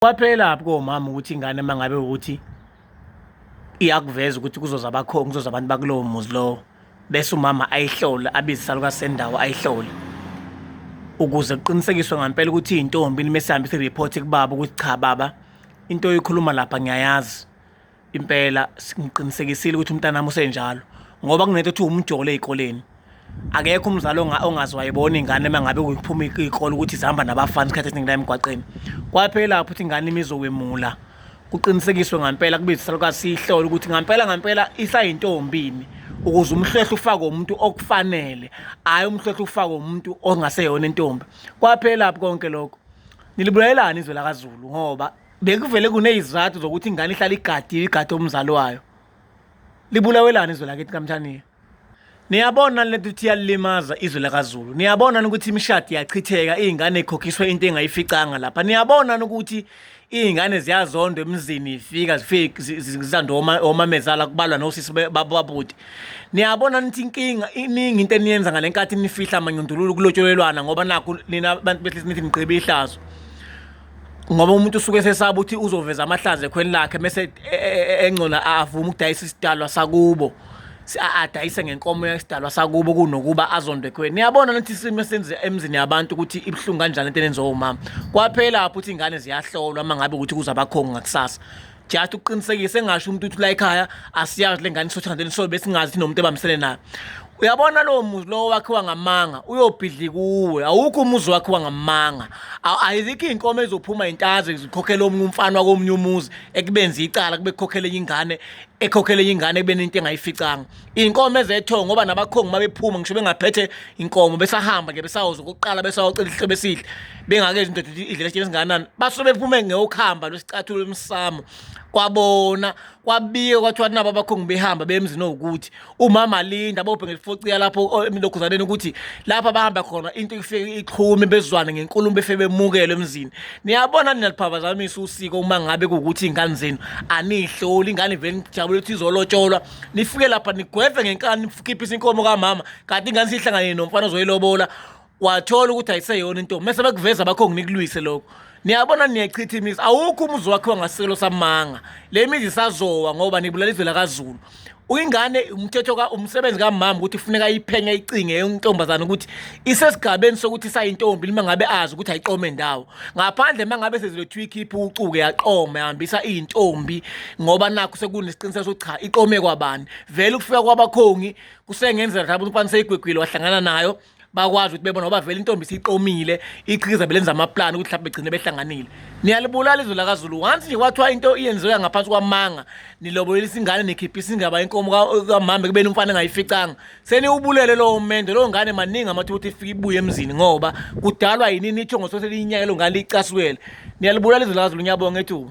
Kwaphelelaphi komama ukuthi ingane uma ngabe ukuthi iyakuveza ukuthi kuzoza abakhongi, kuzoza abantu bakulowo muzi lowo, bese umama ayihlole, abize isalukazi sendawo ayihlole ukuze kuqinisekiswe ngampela ukuthi iyintombi yini, mese ihambisa i-report kubaba ukuthi cha baba, into oyikhuluma lapha ngiyayazi. Impela ngiqinisekisile ukuthi umntanami usenjalo ngoba kunento ethiwa umjolo ey'koleni. Akekho umzali ongaze wayibona ingane uma ngabe kuphuma iy'kole ukuthi zihamba nabafana isikhathi esiningi la emgwaqeni. Kwaphela lapho ukuthi ingane imizokwemula, kuqinisekiswe ngampela kubizwe isalukazi siyihlole ukuthi ngampela ngampela isayintombi yini ukuze umhlwehlwe ufakwe umuntu okufanele, hhayi umhlwehlwe ufakwe umuntu ongaseyona intombi. Kwaphela lapho konke lokho. Nilibulalelani izwe lakaZulu ngoba bekuvele kuneyizathu zokuthi ingane ihlale igadiwe igade umzali wayo. Libulawelani izwe lakithi kaMthaniya? Niyabona lento ukuthi iyalimaza izwe lakaZulu. Niyabona ukuthi imishado iyachitheka, iy'ngane ikhokhiswe into engayificanga lapha. Niyabona ukuthi iy'ngane ziyazondwa emizini ifika zifike zizandwe omamezala kubalwa nosisi bababhuti. Niyabona nithi inkinga iningi into eniyenza ngale nkathi nifihla amanyundululu kulotsholelwana ngoba nakhu nina abantu besilisa nithi nigqiba ihlazo. Ngoba umuntu usuke esesaba ukuthi uzoveza amahlazo ekhweni lakhe mese engcola avume ukudayisa isidalwa sakubo, adayise ngenkomo yesidalwa sakubo kunokuba azondwe ekhweni. Niyabona ukuthi isimo esenze emzini yabantu ukuthi ibuhlungu kanjani into enenziwa omama. Kwaphela lapho ukuthi iy'ngane ziyahlolwa uma ngabe ukuthi kuze abakhongi ngakusasa, just ukuqinisekisa engasho umuntu ukuthi la ekhaya asiyazi le ngane isothandeni, so besingazi ukuthi nomuntu ebambisene nayo. Uyabona lowo muzi lowo wakhiwa ngamanga uyobhidlika uwe. Awukho umuzi wakhiwa ngamanga. Ayizikho iy'nkomo ezizophuma intaze zikhokhele omunye umfana wakomunye umuzi ekubenza icala kube kukhokhele enye ingane ekhokhele enye ingane ekubeni into engayificanga. Iy'nkomo ezethongo ngoba nabakhongi uma bephuma ngisho bengaphethe inkomo besahamba nje besawoza okokuqala besawocela isihlobo esihle bengakezi indoda ukuthi idlela esitsheni esingakanani, basuke bephume ngeyokuhamba lwesicathulo emsamo kwabona kwabika kwathiwa nabo abakhongi behamba bemzini owukuthi umama linda bophe ngelifociya lapho emilokhuzaneni ukuthi lapho abahamba khona into ifike ixhume bezwane ngenkulumo befe bemukelwe emzini. Niyabona nina liphazamisa usiko uma ngabe kuwukuthi iy'ngane zenu aniyihloli, ingane vele nijabule ukuthi izolotsholwa, nifike lapha nigweve ngenkani nikhiphise inkomo kamama kanti ingane sihlangane nomfana ozoyilobola wathola ukuthi ayiseyona intombi mese bekuveza abakhongi nikulwise lokho. Niyabona niyachitha imizi. Awukho umuzi wakhiwa ngasiselo samanga. Le mizi isazowa ngoba nibulala izwe lakaZulu. Ingane umthetho ka umsebenzi kamama ukuthi kufuneka ayiphenye icinge intombazane ukuthi isesigabeni sokuthi isayintombi noma ngabe azi ukuthi ayiqome ndawo. Ngaphandle uma ngabe sezilothiwa ikhipha ucuke yaqoma yahambisa iy'ntombi ngoba nakhu sekunesiqiniseko sokuthi cha iqome kwabani. Vele ukufika kwabakhongi kusengenzeka mhlawumbe umfana seyigwegwile wahlangana nayo bakwazi ukuthi bebona ngoba vele intombi isiqomile iqhikiza belenza amaplani ukuthi mhlawumbe begcine behlanganile. Niyalibulala izwe lakaZulu. Once nje kwathiwa into iyenzeka ngaphansi kwamanga, nilobolelisa ingane nikhiphisa ingaba inkomo kamama ekubeni umfana engayificanga. Seniwubulele lowo mendo, lowo ngane maningi amathuba ukuthi ifike ibuye emzini ngoba kudalwa yini nitho ngososelinyaka lo ngane licasukele. Niyalibulala izwe lakaZulu, ngiyabonga ethuba.